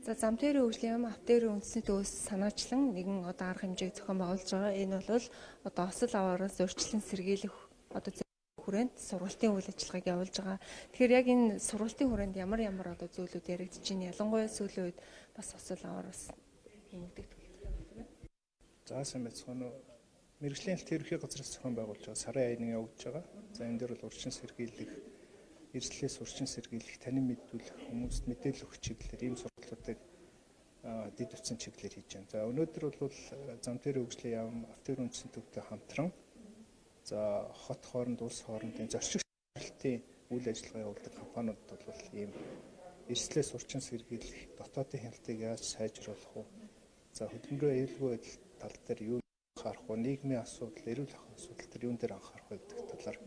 За зам тээврийн хөгжлийн яам автотээврийн үндэсний төвөөс санаачлан нэгэн одоо арга хэмжээг зохион байгуулж байгаа. Энэ бол одоо осол аваараас урьдчилан сэргийлэх одоо хүрээнд сургалтын үйл ажиллагааг явуулж байгаа. Тэгэхээр яг энэ сургалтын хүрээнд ямар ямар одоо зүйлүүд яригдж байна? Ялангуяа сүүлийн үед бас осол аваар бас нэмэгдэх. За сайн байцгаана уу. Мэргэжлийн хяналт ерөнхий газраас зохион байгуулж байгаа сарын 1 явагдаж байгаа. За энэ дээр бол урьдчилан сэргийлэх, эрсдлээс урьдчилан сэргийлэх, танин мэдүүлэх, хүмүүст мэдээлэл өгөх чиглэлээр ийм сургалтуудыг дэд утсан чиглэлээр хийж байна. За өнөөдөр бол зам тээврийн хөгжлийн яам автотээврийн үндэсний төвтэй хамтран за хот хооронд, улс хоорондын зорчигч хяналтын үйл ажиллагаа явуулдаг компаниудад бол ийм эрсдлээс урьдчилан сэргийлэх, дотоодын хяналтыг яаж сайжруулах вэ? За хөдөлмөрийн аюулгүй байдал тал дээр юу анхаарах вэ? Нийгмийн асуудал, эрүүл ахуйн асуудал дээр юун дээр анхаарах вэ гэдэг талаар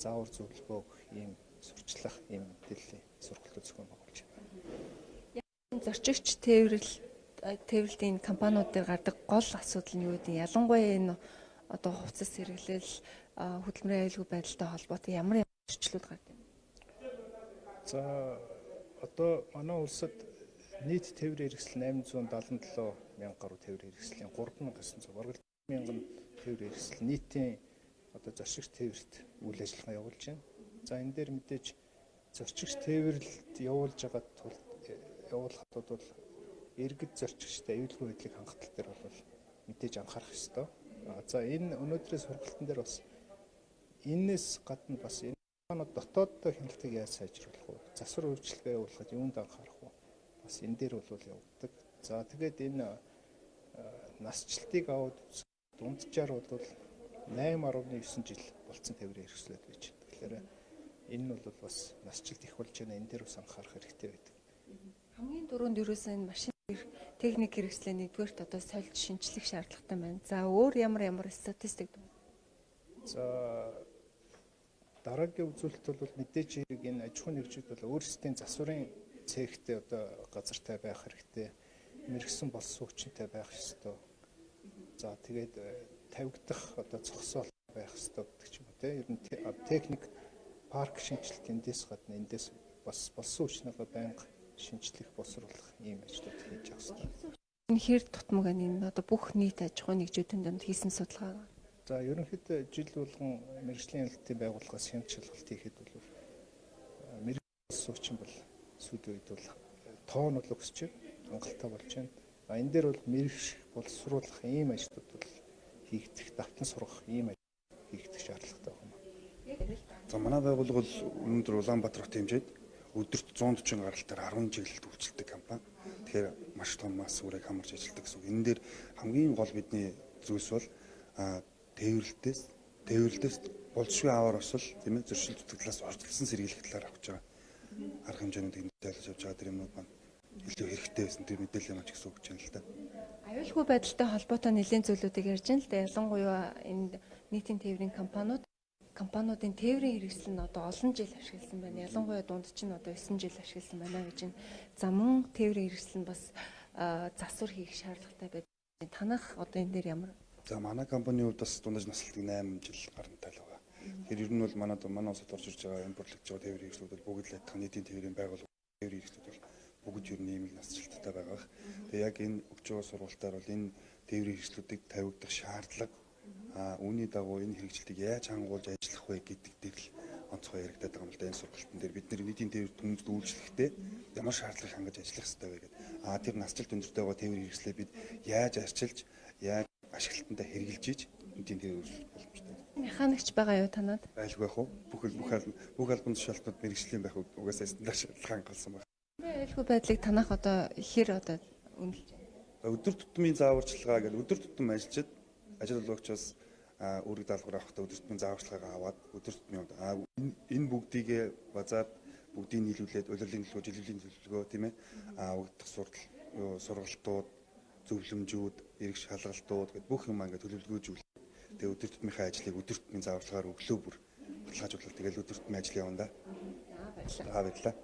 заавар зөвлөгөө өгөх ийм сурчлах, ийм мэдээллийн сургалтууд зохион байгуулж байна. Зорчигч тээврэлтийн компаниуд дээр гардаг гол асуудал нь юу гэдэг нь ялангуяа энэ одоо хувцас сэргэлэл, хөдөлмөрийн аюулгүй байдалтай холбоотой ямар ямар зөрчлүүд гардаг юм? За одоо манай улсад нийт тээврийн хэрэгсэл 877 мянга гаруй тээврийн хэрэгслийн 3900 бараг мянган тээврийн хэрэгсэл нийтийн одоо зорчигч тээврт үйл ажиллагаа явуулж байна. За энэ дээр мэдээж зорчигч тээвэрлэлт явуулж байгаа тулд явуулахад бол иргэд зорчигчтой аюулгүй байдлыг хангах тал дээр бол мэдээж анхаарах ёстой. За энэ өнөөдрийн сургалтын дээр бас энэс гадна бас энэ дотоод хяналтыг яаж сайжруулах вэ? Засвар үйлчилгээ явуулахад юунд анхаарах вэ? Бас энэ дээр бол явагддаг. За тэгээд энэ насжилтыг аваад дунджаар бол 8.9 жил болцсон тээврийн хэрэгслүүд байж. Тэгэхээр энэ нь бол бас насжилт их болж байна. Энэ дээр бас анхаарах хэрэгтэй байдаг. Хамгийн түрүүнд ерөөсөө энэ машин техник хэрэгслээ нэгдүгээрт одоо сольж шинчлэх шаардлагатай байна. За өөр ямар ямар статистик? За дараагийн үзүүлэлт бол мэдээж хэрэг энэ аж ахуйн нэгжүүд бол өөрсдийн засварын цехтэй одоо газартай байх хэрэгтэй. Мэргэсэн болсон хүчинтэй байх ёстой. За тэгээд тавигдах одоо зогсоол байх ёстой гэдэг ч юм уу те. Ер нь техник парк шинжилэлт эндээс гадна эндээс бас болсон хүчнийгээ байнга шинжлэх, боловсруулах ийм ажлууд хийж явах ёстой. Энэ хэр тутмаг энэ одоо бүх нийт аж ахуйн нэгжүүдийн дунд хийсэн судалгаа. За ерөнхийдөө жил болгон мэргэжлийн хяналтын байгууллагаас хяналт шалгалт хийхэд бол мэргэжлийн хүчин бол сүүлийн үед бол тоо нь бол өсөж байна, хангалттай болж байна. А энэ дээр бол мэрэгших, боловсруулах ийм ажлууд бол хийгдэх, давтан сургах ийм ажил хийгдэх шаардлагатай байна. За манай байгууллага бол өнөөдөр Улаанбаатар хотын хэмжээд өдөрт 140 гаралтаар 10 чиглэлд үйлчилдэг компани. Тэгэхээр маш том масс үрийг хамарч ажилладаг гэсэн үг. Энэ дээр хамгийн гол бидний зүйлс бол тээвэрлэлтээс болзошгүй аваар осол тийм ээ зөрчил дутагдлаас урьдчилсан сэргийлэх талаар авч байгаа арга хэмжээнүүдийг зайлж авч байгаа тэр юмнууд маань илүү хэрэгтэй байсан тэр мэдээлэл маань ч гэсэн өгч байна л да. Аюулгүй байдалтай холбоотой нэлийн зүйлүүдийг ярьж байна л да. Ялангуяа энэ нийтийн тээврийн компаниудын тээврийн хэрэгсэл нь одоо олон жил ашигласан байна. Ялангуяа дунд чинь одоо 9 жил ашигласан байна гэж байна. За мөн тээврийн хэрэгсэл нь бас засвар хийх шаардлагатай байдаг. Танах одоо энэ дээр ямар? За манай компанийн хувьд бас дундаж наслалтыг 8 жил гарантай л байгаа. Тэгэхээр ер нь бол манай улсад орж ирж байгаа импортлогдож байгаа тээврийн хэрэгслүүд бол бүгд л адилхан нийтийн тээврийн байгууллага тээврийн хэрэгслүүд бол бүгд ер нь ийм л насжилттай байгаа. Тэгээ яг энэ өгч байгаа сургалтаар бол энэ тээврийн хэрэгслүүдийг тавигдах шаардлага үүний дагуу энэ хэрэгжилтийг яаж хангуулж ажиллах вэ гэдэг дээр л онцгой яригдаад байгаа юм л да. Энэ сургалтын дээр бид нийтийн тээвэр хүмүүст үйлчлэхдээ ямар шаардлагыг хангаж ажиллах ёстой вэ гэдэг. Тэр насжилт өндөртэй байгаа тээврийн хэрэгслээ бид яаж арчилж, яаж ашиглалтандаа хэрэгжилж иж нийтийн тээвэр үйлчлэх боломжтой. Механикч байгаа юу танад? Байлгүй яах вэ? Бүх албан тушаалтнууд мэргэжлийн байх угаасаа стандарт шаардлага хангалсан байна. Аюулгүй байдлыг танах одоо хэр одоо үнэлж байна? Өдөр тутмын зааварчилгаа гэдэг өдөр тутам ажиллаж ажил олгогчоос үүрэг даалгавар авахдаа өдөр тутмын зааварчилгаагаа аваад өдөр тутмын хувьд энэ бүгдийг базаад бүгдийг нийлүүлээд улирлын төлөвлөгөө, жилийн төлөвлөгөө тийм ээ авагдах сургалтууд, зөвлөмжүүд, эрх шалгалтууд гэд бүх юм ингээд төлөвлөгөөжүүл. Тэгээ өдөр тутмынхаа ажлыг өдөр тутмын зааварчилгаар өглөө бүр баталгаажуулаад тэгэл өдөр тутмын ажил явна да. За баярлалаа.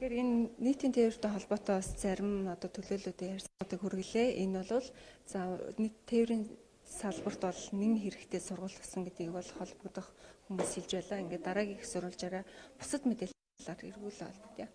Тэгэхээр энэ нийтийн тээвэртэй холбоотой бас зарим одоо төлөөллүүдийн ярьцгааг хүргэлээ. Энэ бол за нийт тээврийн салбарт бол нэн хэрэгтэй сургалт гэсэн гэдгийг бол холбогдох хүмүүс хэлж байлаа. Ингээд дараагийн их сурвалжаараа бусад мэдээлэлээр эргүүлээ холбогдъё.